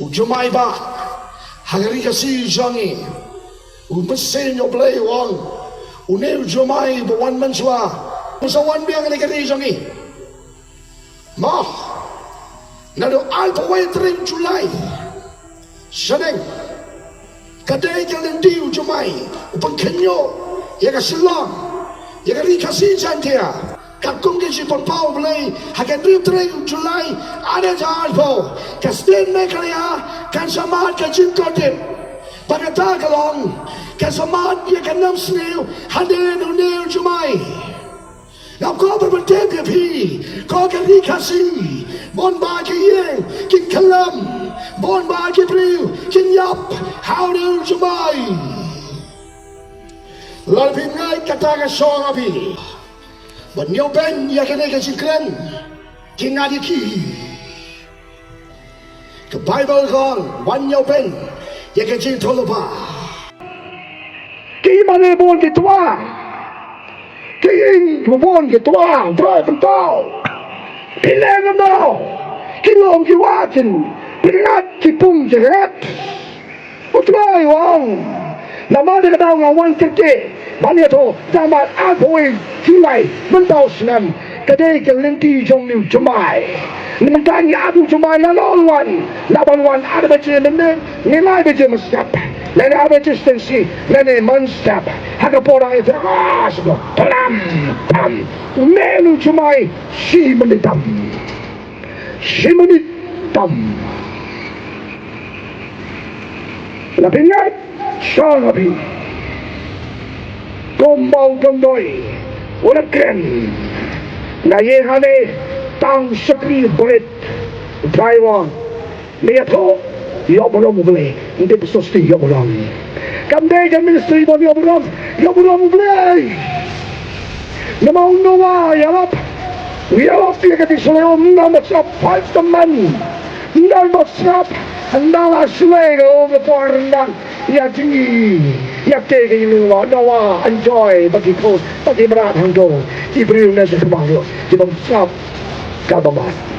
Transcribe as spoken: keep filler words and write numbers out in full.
U jumai ba ha ka ri Khasi jong ngi, u mynsiem u Blei u ong, une u jumai ba wan mynshuwa, u sa wan biang ha ka ri jong ngi. Mo, naduh arphew wei tarik July shaneng, ka dei ka lynti u jumai u pynkhynñiuh ïa ka Shillong, ïa ka ri Khasi Jaiñtia. Katkum ka jingpynpaw u Blei, ha ka hynriew tarik July ar hajar arphew, ka State Meghalaya kan sa mad ka jingkordit. Bad kata ka long, kan sa mad ïa ka nemsniew hadien une u jumai. Nga kwah ban pyntip ïa phi, ko ka ri Khasi, bun bah ki ïing kin khlem, bun bah ki briew kin ïap ha une u jumai. Lada phi ngeit kata, ka shong ha phi ban ïoh beiñ ïa kane ka jingkren, ki ngat ïa ki. Ka Baibl ka ong, wan ïoh beiñ ïa ka jingïathuhlypa. Ki mane bun ki twa, ki ïing bun ki twa, U Trai pynpaw. Phi leh kumno? Ki lum ki wah kin pynngat, ki pung ki ret. U Trai u ong, namar kata nga wan kyrkieh ban ïathuh, namar arphew wei July mynta u snem, ka dei ka lynti jong une u jumai. Mynta ngi ap u jumai, la long wan, la ban wan ar baje mynne, ngi lai baje mynstep, lane ar baje shiteng shi, lane mynstep. Ha ka por dang ïa tras ba plam plam, une u jumai shi minit tam. Shi minit tam. La pynïaid shong ha phi. Kumba u Kynrad u la kren, nga ïeng hangne tang shakri bret. Trai wan. Ngi ïathuh, ïoh burom U Blei. Ngi dei pynshoi ïoh burom. Kam dei ka ministry ban ïoh burom, ïoh burom U Blei. Namar u Noah ïalap, u ïalap ïa ka jingshlei um, ym dei ban sngap five command, ym dei ban sngap, ym dei ban shlei ka um ka por ryndang ïa jong ngi, ïa ka jingïaleh. Noah, enjoy bad ki khun bad ki mrad hangto, ki briew na sha khmat ruh ki bym sngap ka bamar.